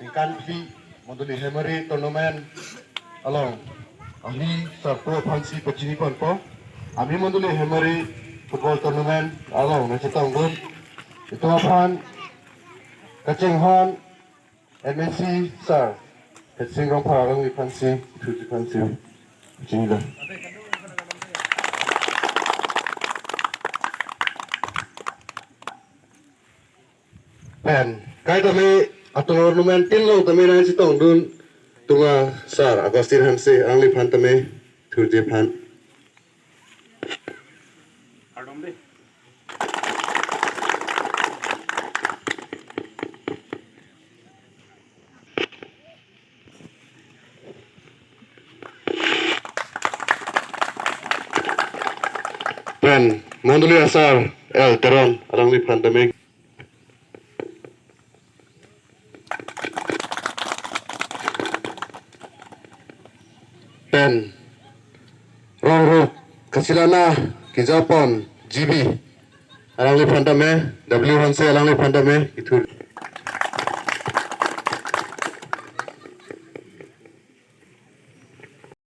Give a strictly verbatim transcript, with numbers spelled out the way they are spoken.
ningkan phli Mondoli Hemari Tournament along amei sarpo aphansi pachini ponpo. Amei Mondoli Hemari Football Tournament along nangchetongdun itum aphan kachinghon M A C sir Hetsing Rongphar alangliphansi, ithurji aphansi chinilo. Pen kai tame atournament tin lo tame nangchetongdun tunga sir Augustine Hanse alangliphan tame, ithurji aphan. Pen Mondoli asar L Teron alangliphan tame. Pen Rongruk Kachilana Kijapon G B alangliphan tame, W Hanse alangliphan tame, ithur.